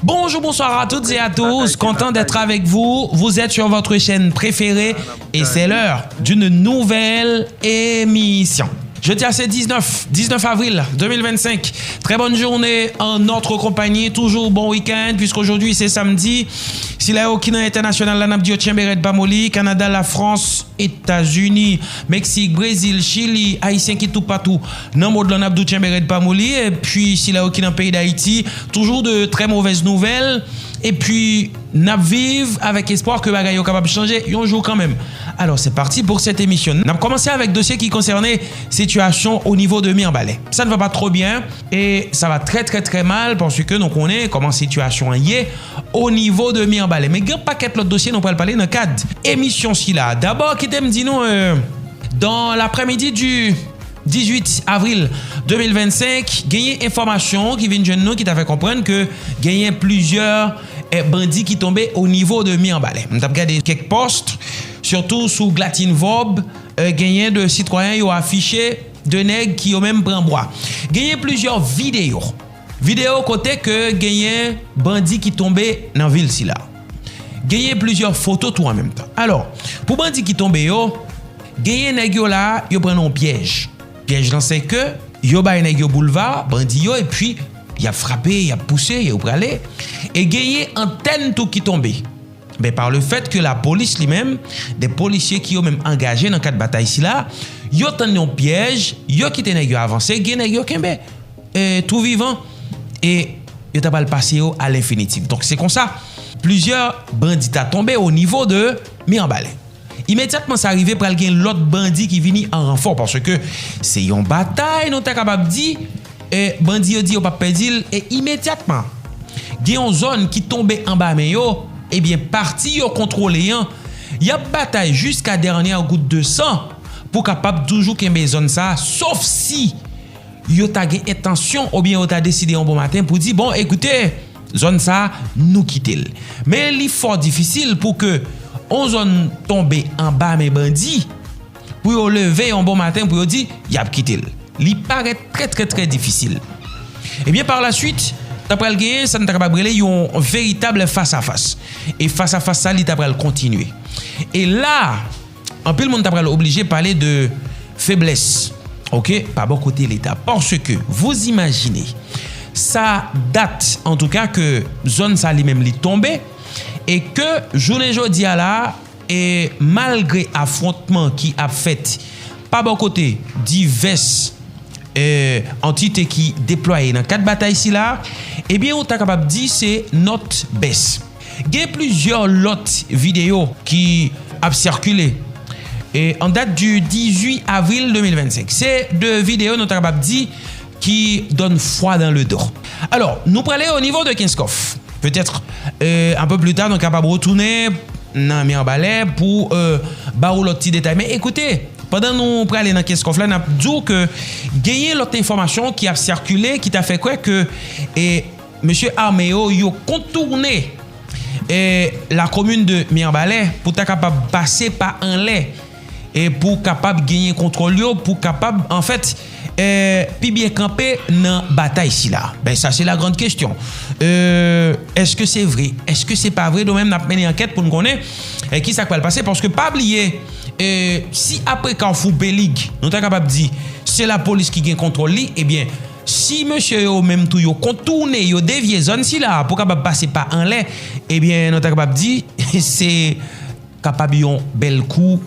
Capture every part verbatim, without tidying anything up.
Bonjour, bonsoir à toutes et à tous. Content d'être avec vous. Vous êtes sur votre chaîne préférée et c'est l'heure d'une nouvelle émission. Jodi a se diznèf, diznèf avril de mil vennsenk. Très bonne journée en notre compagnie. Toujours bon week-end, puisqu'aujourd'hui c'est samedi. Sila yo ki nan entènasyonal la, n ap di yo tchenbe rèd pa moli. Kanada, Lafrans, Etazini, Meksik, Brezil, Chili, Ayisyen ki toupatou nan mond lan, n ap di w tchenbe rèd pa moli. Epi sila yo ki nan peyi Dayiti, toujours de très mauvaises nouvelles. Epi n ap viv avec espoir que bagay yo kapab chanje yon jou kanmenm. Alors, c'est parti pour cette émission. N ap kòmanse avèk dosye ki konsène sitiyasyon au niveau de Mirebalais. Ça ne va pas trop bien et ça va très très très mal parce que nou konnen kòman sitiyasyon an ye au niveau de Mirebalais. Men gen pakèt lòt dosye nou pral pale nan kad emisyon sila. Dabò, kite m di nou, euh, dans l'après-midi du dizwit avril de mil vennsenk, genyen enfòmasyon ki vin jwenn nou ki ta fè konprann ke genyen plizyè, eh, bandi ki tonbe o nivo de Mirebalais. M t ap gade kèk pòs, sitou sou Glatin Vob, eh, genyen de sitwayen yo afiche de nèg ki yo menm pran bwa. Genyen plizyè videyo. Videyo kote ke genyen bandi ki tonbe nan vil sila. Genyen plizyè foto tou an menm tan. Alò, pou bandi ki tonbe yo, genyen nèg yo la, yo pran nan yon pyèj. Pyèj lan se ke yo bay nèg yo boulva, bandi yo, epi y ap frape, y ap pouse, yo prale. E genyen antèn tou ki tonbe. Men pa le fèt ke lapolis li menm, de polisye ki yo menm angaje nan kad batay sila, yo tann yon pyèj, yo kite nèg yo avanse, gen nèg yo kenbe, e, tou vivan, e yo ta pral pase yo a lenfinitif. Donk se konsa, plizyè bandi ta tonbe o nivo de Mirebalais. Imedyatman sa rive, pral gen lòt bandi ki vini an ranfò, paske se yon batay, nou ta kapab di, e, bandi yo di yo p ap pèdi l, e imedyatman, gen yon zòn ki tonbe anba men yo, ebyen, pati yo kontwole an, y ap batay jiska dènyè gout de san pou kapab toujou kenbe zòn sa a, sof si yo ta gen entansyon oubyen yo ta deside yon bon maten pou di, bon, ekoute, zòn sa a, nou kite l. Men li fò difisil pou ke yon zòn tonbe anba men bandi, pou yo leve yon bon maten pou yo di y ap kite l. Li parèt trè, trè, trè difisil. Ebyen, par la suite, ta pral genyen sa n ta kapab rele yon veritab fas a fas. E fas a fas sa, li ta pral kontinye. E la, anpil moun ta pral oblije pale de feblès, oke, pa bò kote Leta. Paske, vous imaginez, sa dat, antouka, ke zòn sa li menm li tonbe, e ke jounen jodi a la, e malgre afwontman ki ap fèt pa bò kote divès, e, antite ki deplwaye nan kad batay sila, ebyen, ou ta kapab di se nòt bès. Gen plizyè lòt videyo ki ap sikile, e, an dat di dizwit avril de mil vennsenk. Se de videyo, nou ta kapab di, qui donne froid dans le dos. Alò, nou prale o nivo de Kenskòf. Petèt, euh, un peu plus tard, nou kapab retounen nan Mirebalais pou, euh, ba ou lòt ti detay. Men ekoute, pandan nou prale nan Kenskòf la, n ap di w ke genyen lòt enfòmasyon ki ap sikile, ki ta fè kwè ke, e, mesye ame yo, yo kontounen, e, la commune de Mirebalais pou ta kapab pase pa anlè, e pou kapab genyen kontwòl yo, pou kapab, anfèt, e, pi byen kanpe nan batay sila. Ben, sa se la grande question. E, èske se vre? Èske se pa vre? Nou menm, n ap mennen ankèt pou n konnen, e, ki sa k pral pase. Paske pa bliye, e, si apre Kafou Pelig, nou ta kapab di, se lapolis ki gen kontwòl li, ebyen, si mesye yo menm tou yo kontounen, yo devye zòn sila pou kapab pase pa anlè, ebyen, nou ta kapab di, se kapab yon bèl kou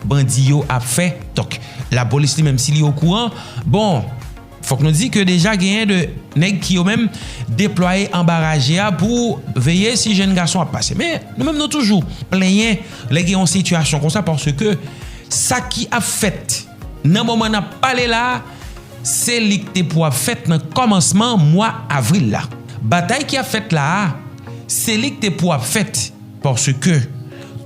bandi yo ap fè. Donk, lapolis li menm, si li okouran, bon, fòk nou di ke deja genyen de nèg ki yo menm deplwaye anba raje a pou veye si jèn gason ap pase. Men, nou menm, nou toujou plenyen lè gen yon sitiyasyon konsa, paske sa ki ap fèt nan moman n ap pale la a, se li k te pou ap fèt nan kòmansman mwa avril la. Batay ki ap fèt la a, se li k te pou ap fèt, paske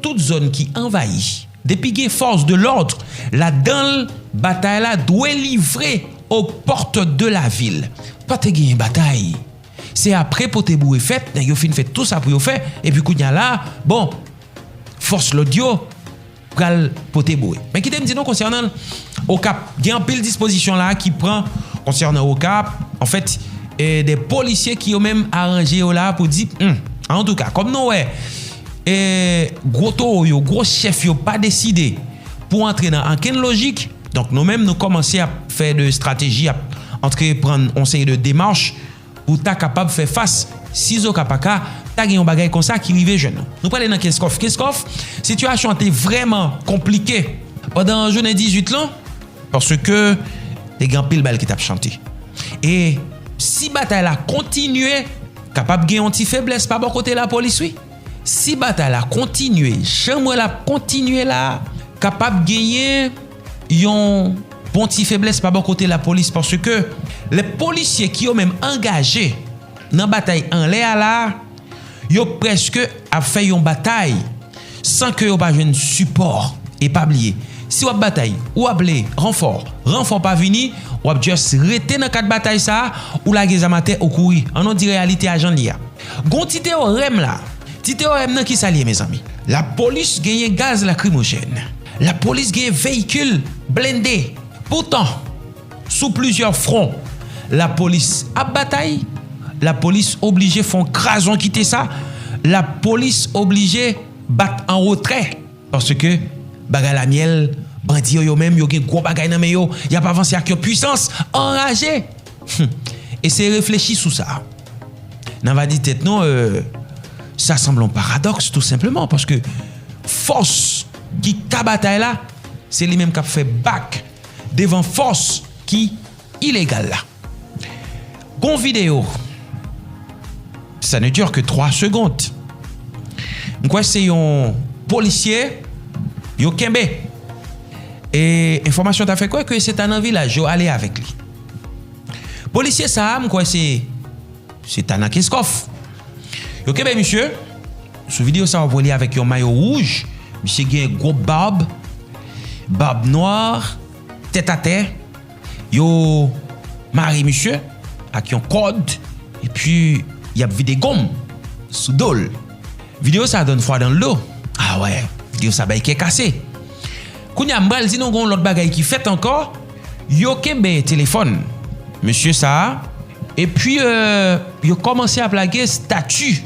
tout zòn ki anvayi, depi gen force de l'ordre ladan l, batay la dwe livre aux portes de la ville. Pa te genyen batay. Se apre pote boure fèt, nèg yo fin fè tout sa pou yo fè, epi kounye a la, bon, fòs lòd yo pral pote boure. Men kite m di nou konsènan Okap, gen anpil dispozisyon la ki pran konsènan Okap. Anfèt, e de polisye ki yo menm aranje yo la pou di, hmm, antouka, kòm nou wè, e gwo towo yo, gwo chèf yo pa deside pou antre nan ankenn lojik, donk nou menm nou kòmanse ap fè de estrateji, ap antreprann yon seri de demach pou ta kapab fè fas, sizoka pa ka, ta gen yon bagay konsa ki rive jwenn nou. Nou prale nan Kenskòf. Kenskòf, sitiyasyon an te vrèman konplike pandan jounen dizuit lan, paske te gen anpil bal ki t ap chante. E si batay la kontinye, kapab gen yon ti feblès pa bò kote lapolis, wi. Si batay la kontinye, jan m wè l ap kontinye la, kapab genyen yon bon ti feblès pa bò kote lapolis, paske lè polisye ki yo menm angaje nan batay anlè a la, yo prèske ap fè yon batay san ke yo pa jwenn sipò. E pa bliye, si w ap batay, ou ap vle ranfò, ranfò pa vini, w ap just rete nan kad batay sa a, ou lage zam atè, ou kouri. Ann nou di reyalite a jan l ye a. Gon ti teyorèm la. Ti teyorèm nan kisa l ye, mezanmi? Lapolis genyen gaz lakrimojèn. Lapolis genyen veyikil blende. Poutan, sou plizyè fwon, lapolis ap batay, lapolis oblije fè yon krazon kite sa, lapolis oblije bat an retrè, paske bagay la myèl, bandi yo, yo menm, yo gen gwo bagay nan men yo, y ap avanse ak yon pwisans anraje. Hmm. Eseye reflechi sou sa. N a va di tèt nou, euh, sa sanble yon paradòks, tou senpleman, paske fòs ki ka batay la, se li menm k ap fè bak devan fòs ki ilegal la. Gon videyo, ça ne dure que trois secondes. M kwè se yon polisye yo kenbe. E enfòmasyon ta fè kwè ke se ta nan vilaj yo ale avèk li. Polisye sa a, m kwè se, se ta nan Kenskòf. Yo kenbe misye. Sou videyo sa a, w ap wè li avèk yon mayo wouj. Misye gen gwo bab, bab nwa, tèt atè. Yo mare misye ak yon kòd, epi y ap vide gonm sou do l. Videyo sa a donne froid dans le dos. Ah ouais, videyo sa bay kè kase. Kounye a, m pral di nou gon lòt bagay ki fèt ankò. Yo kenbe telefòn mesye sa a, epi, euh, yo kòmanse ap lage stati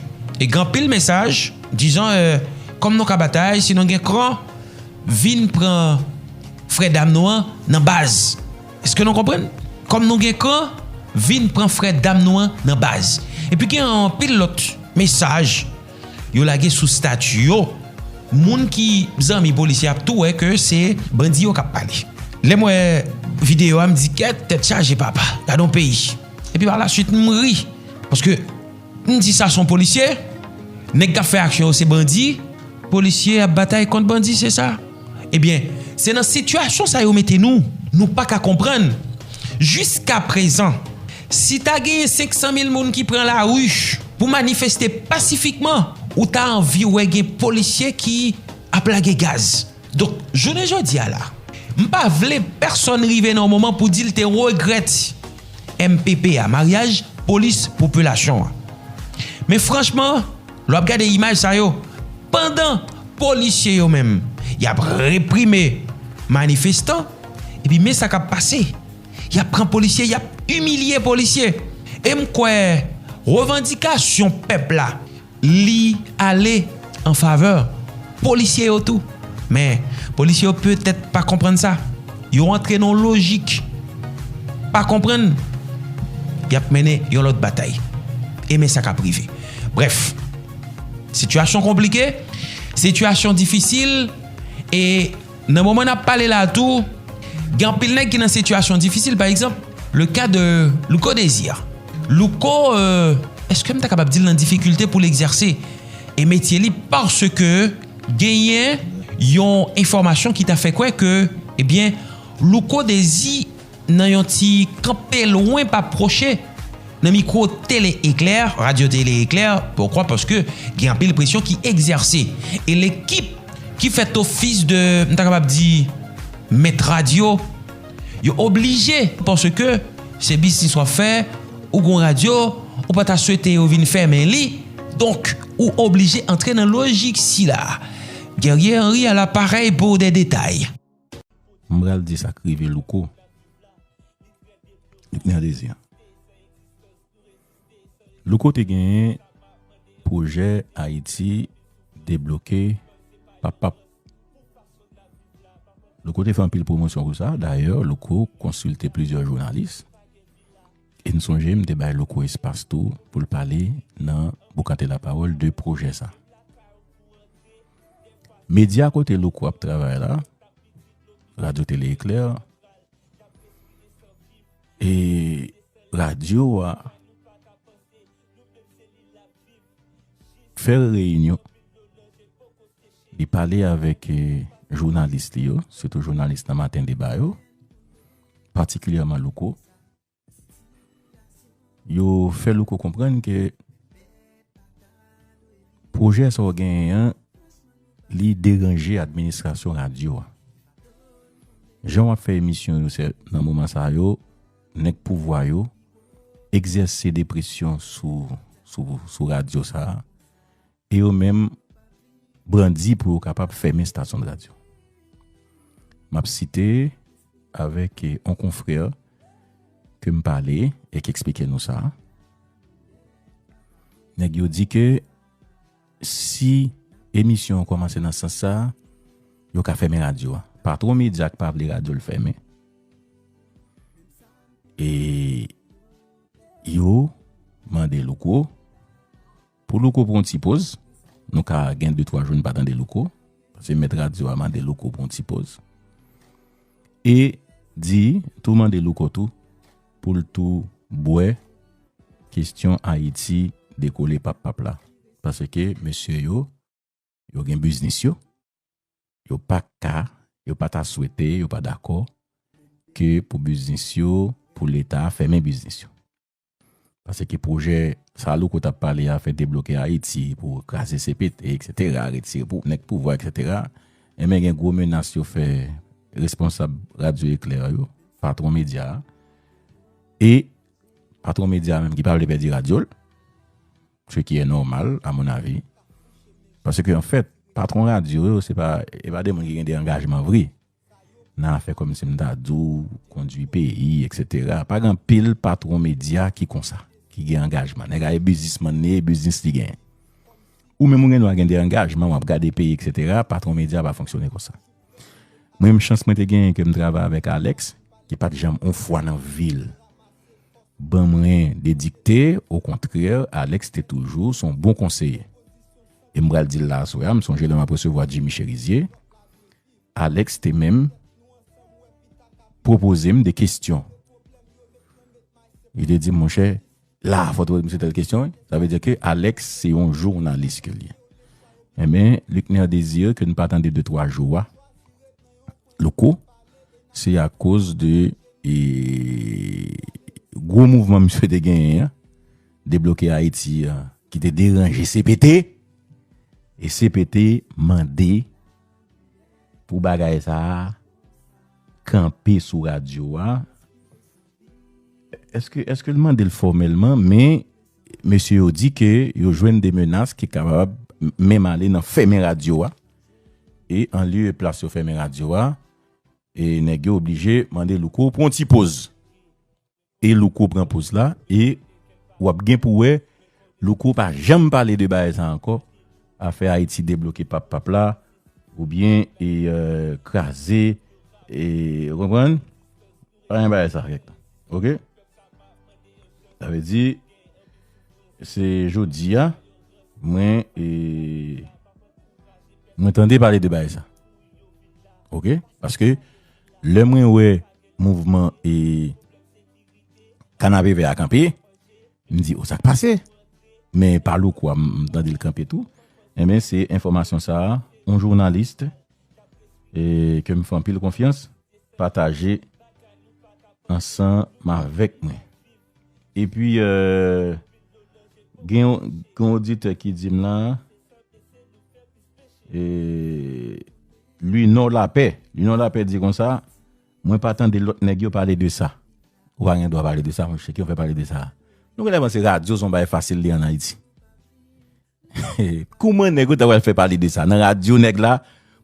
e gen anpil mesaj, dizan, euh, kòm nou ka batay, si nou gen kran, vin pran frè dam nou an nan baz. Èske nou konprann? Kòm nou gen kran, vin pran frè dam nou an nan baz. Epi gen anpil lòt mesaj yo lage sou stati yo. Moun ki zanmi polisye ap tou wè ke se bandi yo k ap pale. Lè m wè videyo a, m di, kèt, tèt chaje papa, gade yon peyi. Epi pa la swit, m ri. Paske m di sa se yon polisye, nèg k ap fè aksyon yo se bandi, polisye ap batay kont bandi, se sa. Ebyen, se nan sitiyasyon sa yo mete nou, nou pa ka konprann. Jiska prezan, si ta genyen senk san mil moun ki pran lari pou manifeste pasifikman, ou ta anvi wè gen polisye ki ap lage gaz. Donk, jounen jodi a la, m pa vle pèsonn rive nan yon moman pou di l te regrèt M P P a, maryaj polis popilasyon an. Men franchman, lè w ap gade imaj sa yo, pandan polisye yo menm, y ap reprime manifestan, epi men sa k ap pase. Y ap pran polisye, y ap imilye polisye. E m kwè revandikasyon pèp la, li ale an favè polisye yo tou. Men, polisye yo petèt pa konprann sa. Yo antre nan yon lojik pa konprann. Y ap mennen yon lòt batay. E men sa k ap rive. Brèf, sitiyasyon konplike, sitiyasyon difisil, e nan moman n ap pale la a tou, gen anpil nèg ki nan sitiyasyon difisil. Pa egzanp, le ka de Louko Désir. Louko, euh, èske m ta kapab di l nan difikilte pou l egzèse e metye li, paske genyen yon enfòmasyon ki ta fè kwè ke, ebyen, Louko Désir nan yon ti kanpe lwen, pa pwoche nan mikwo Tele Eklè, radyo Tele Eklè. Poukwa? Paske gen anpil presyon ki egzèse. E lekip ki fè ofis de, m ta kapab di, mèt radyo, yo oblije, paske se biznis w ap fè, ou gon radyo, ou pa ta swete yo vin fèmen li, donk, ou oblije antre nan lojik sila. Guerrier Henry à l'appareil pour des détails. M pral di sa k rive Louko. Luckner Désir. Louko te genyen pwojè Ayiti debloke pap pap. Louko te fè anpil pwomosyon pou sa. Dayè, Louko konsilte plizyè jounalis. E m sonje m te bay Louko espas tou pou l pale nan Boukante Lapawòl de pwojè sa. Medya kote Louko ap travay la, Radyo Tele Eklè, e radyo a fè reyinyon. Li pale avèk, eh, jounalis li yo, sitou jounalis nan Maten Deba yo, patikilyèman Louko. Yo fè Louko konprann ke pwojè sa w genyen an, li deranje administrasyon radyo a. Jan w ap fè emisyon yo, se nan moman sa yo, nèg pouvwa yo egzèse de presyon sou, sou, sou radyo sa a, e yo menm brandi pou yo kapab fèmen estasyon de radyo. M ap site avèk, eh, yon konfrè ke m pale e ki eksplike nou sa. Nèg yo di ke si emisyon an kòmanse nan sans sa, yo ka fèmen radyo a. Patwon medya k pa vle radyo l fèmen. E yo mande Louko pou Louko pran yon ti poz. Nou ka gen de twa jou n pa tande Louko. Paske mèt radyo a mande Louko pran yon ti poz. E di, tou mande Louko tou, pou l tou bwè kesyon Ayiti dekole pap pap la. Paske mesye yo, yo gen biznis yo, yo pa ka, yo pa ta swete, yo pa dakò ke pou biznis yo, pou Leta fèmen biznis yo. Paske pwojè sa Louko t ap pale a, fè debloke Ayiti, pou kraze C P T, et cetera, retire pou, nèg pouvwa, et cetera. Enben, gen gwo menas yo fè responsab Radyo Eklè yo, patwon medya a. E patwon medya a menm ki pa vle pèdi radyo l, ce qui est normal, à mon avis. Paske, an fèt, patwon radyo yo, se pa, e pa de moun ki gen de angajman vre nan afè kòmsi m ta di w, kondui peyi, et cetera. Pa gen anpil patwon medya ki konsa, ki gen angajman. Nèg la e biznismann li ye, biznis li genyen. Ou menm ou gen dwa gen de angajman, w ap gade peyi, et cetera. Patwon medya pa fonksyone konsa. Mwen menm chans mwen te genyen ke m travay avèk Alex, ki pa t janm on fwa nan vi l ban mwen de dikte, okontrè, Alex te toujou se yon bon konseye. E m pral di l la aswè a, m sonje lè m ap resevwa Jimmy Cherizier, Alex te menm pwopoze m de kesyon. Li te di m, monchè, la, fò w te poze misye tèl kesyon, wi. Sa vle di ke Alex se yon jounalis ke l ye. Enben, Luckner Désir, ke n pa tande de twa jou a, Louko, se akoz de, e, gwo mouvman misye te genyen an, debloke Ayiti an, ki te deranje C P T, e C P T mande pou bagay sa a kanpe sou radyo a. Èske, èske l mande l fòmèlman, men mesye yo di ke yo jwenn de menas ki kapab menm ale nan fèmen radyo a. E an lye e plas yo fèmen radyo a, e nèg yo oblije mande Louko pran yon ti poz. E Louko pran poz la, e w ap gen pou wè, Louko pa janm pale de bagay sa ankò, afè Ayiti debloke pap pap la, oubyen, e, euh, kraze, e, ou konprann? Pa gen bagay sa kèk tan. Oke? Sa vle di, se jodi a, mwen, e, mwen tande pale de bagay sa. Oke? Paske, lè mwen wè mouvman, e, Kanapevè a kanpe, m di, o, sa k pase? Men pa Louko a, m, m tande l kanpe tou. Enben, se enfòmasyon sa a, yon jounalis, e, ke m fè anpil konfyans, pataje ansanm avèk mwen. Epi, euh, gen yon, gen yon oditè ki di m la, e, Linò Lapè. Linò Lapè di konsa, mwen pa tande lòt nèg yo pale de sa. Ou pa gen dwa pale de sa, monchè, ki yo fè pale de sa? Nou genlè panse radyo se yon bagay fasil li an Ayiti. Kouman nèg yo ta pral fè pale de sa? Nan radyo nèg la,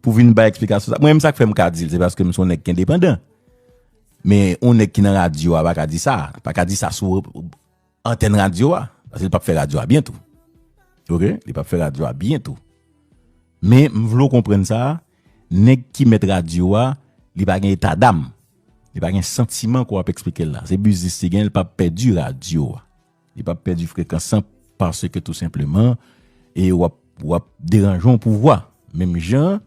pou vin bay eksplikasyon sa. Mwen menm sa k fè m ka di l, se paske m se yon nèg ki endepandan. Men yon nèg ki nan radyo a pa ka di sa. Pa ka di sa sou antèn radyo a. Paske li p ap fè radyo a byen tou. Oke? Li p ap fè radyo a byen tou. Men, m vle w konprann sa, nèg ki mèt radyo a, li pa gen eta dam. Li pa gen santiman ke w ap eksplike l la. Se biznis li gen, li p ap pèdi radyo a. Li p ap pèdi frekans lan paske tou senpleman, e w ap, w ap deranje yon pouvwa. Menm jan,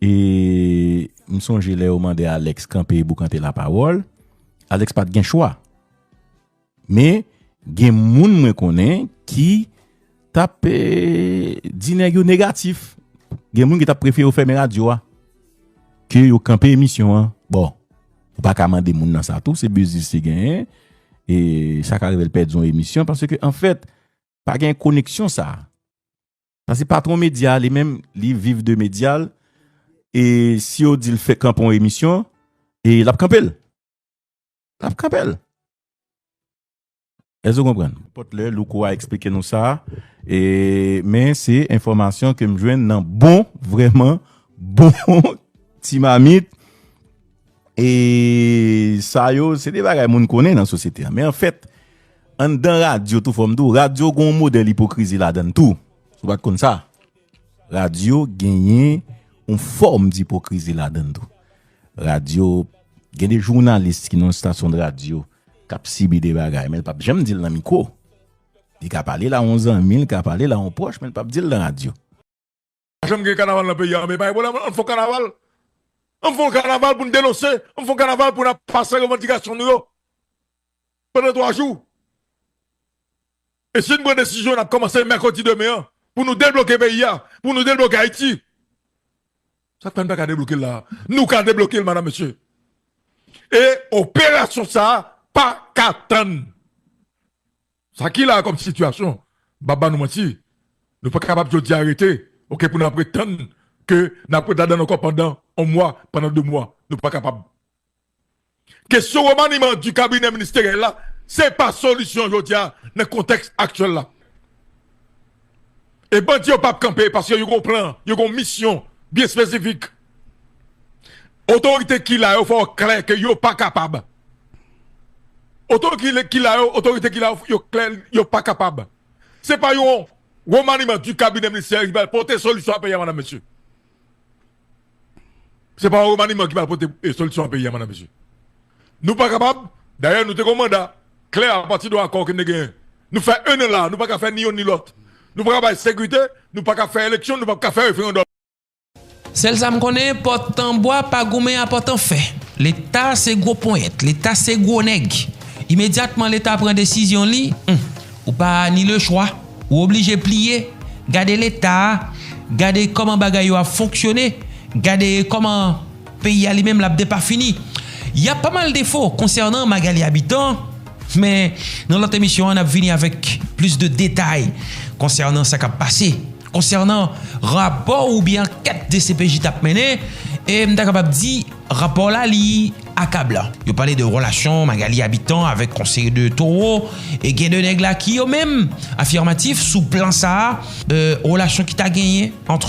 e m sonje lè yo mande Alex kanpe boukante lapawòl, Alex pa t gen chwa. Men, gen moun mwen konnen ki t ap, e, di nèg yo negatif. Gen moun ki t ap prefere yo fèmen radyo a ke yo kanpe emisyon an. Bon, ou pa ka mande moun nan sa tou, se biznis li genyen. E sa ka rive l pèdi yon emisyon, paske, anfèt, pa gen koneksyon sa. Sa se patwon medya, li menm, li viv de medya l. E si yo di l fè kanpe yon emisyon, e l ap kanpe l. L ap kanpe l. Èske w konprann? Nenpòt lè, Louko a eksplike nou sa. E, men se enfòmasyon ke m jwenn nan bon, vrèman, bon ti mamit. E sa yo, se de bagay moun konnen nan sosyete a. Men anfèt, anndan radyo tou, fò m di w, radyo gen yon modèl ipokrizi ladan l tou. Ou pa t konn sa? Radyo genyen yon fòm di ipokrizi ladan l tou. Radyo, gen de jounalis ki nan yon estasyon de radyo k ap sibi de bagay, men l p ap janm di l nan mikwo. Li ka pale l a yon zanmi, li ka pale l a yon pwòch, men l p ap di l nan radyo. Pa janm gen kanaval nan peyi a, men pa gen pwoblèm, ann fè yon kanaval. Ann fè yon kanaval pou n denonse, ann fè yon kanaval pou n ap pase revandikasyon nou yo. Pandan twa jou. E si n pran desizyon, n ap kòmanse mèkredi demen an, pou nou debloke peyi a, pou nou debloke Ayiti. Sa k fè n pa ka debloke l la? Nou ka debloke l, madam, mesye. E operasyon sa a pa ka tann. Sa ki la a kòm sitiyasyon, m p ap ba nou manti. Nou pa kapab jodi a rete, oke, pou n ap ret tann ke n ap ret ladan l ankò pandan yon mwa, pandan de mwa. Nou pa kapab. Kesyon remaniman di kabinè ministeryèl la, se pa solisyon jodi a nan kontèks aktyèl la. E bandi yo p ap kanpe paske yo gen yon plan, yo gen yon misyon byen espesifik. Otorite ki la yo fò klè ke yo pa kapab. Otorite ki la yo, otorite ki la yo, yo klè, yo pa kapab. Se pa yon remaniman di kabinè ministeryèl ki pral pote solisyon a peyi a, madam, mesye. Se pa yon remaniman ki pral pote, e, solisyon a peyi a, madam, mesye. Nou pa kapab. Dayè, nou te gen yon manda klè apati de yon akò ke n te genyen. Nou fè en an la, nou pa ka fè ni youn ni lòt. Nou pa ka bay sekirite, nou pa ka fè eleksyon, nou pa ka fè referandòm. Sèl sa m konnen, pòt an bwa pa goumen a pòt an fè. Leta se gwo ponyèt, Leta se gwo nèg. Imedyatman Leta pran desizyon li, hmm, ou pa ni lechwa, ou oblije pliye, gade Leta a, gade kòman bagay yo ap fonksyone, gade kòman peyi a li menm l ap depafini. Y a pa mal defo konsènan Magalie Habitant, men nan lòt emisyon an, n ap vini avèk plis de detay konsènan sa k ap pase. Konsènan rapò oubyen ankèt D C P J t ap mennen, e m ta kapab di rapò la li akablan. Yo pale de relasyon Magalie Habitant avèk yon seri de towo, e gen de nèg la ki yo menm afimatif sou plan sa a, e, relasyon ki ta genyen ant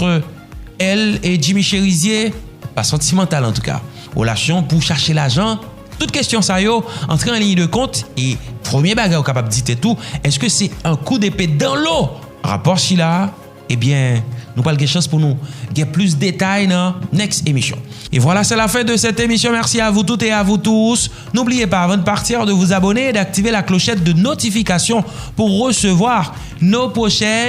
èl e Jimmy Chérizier, pa santimantal antouka. Relasyon pou chache lajan, tout kesyon sa yo antre an liy de kont, e premye bagay ou kapab di tèt ou, èske se un coup d'épée dans l'eau rapò sila a? Ebyen, nou pral gen chans pou nou gen plis detay nan next emisyon. Et voilà, c'est la fin de cette émission. Merci à vous toutes et à vous tous. N'oubliez pas, avant de partir, de vous abonner et d'activer la clochette de notification pour recevoir nos prochaines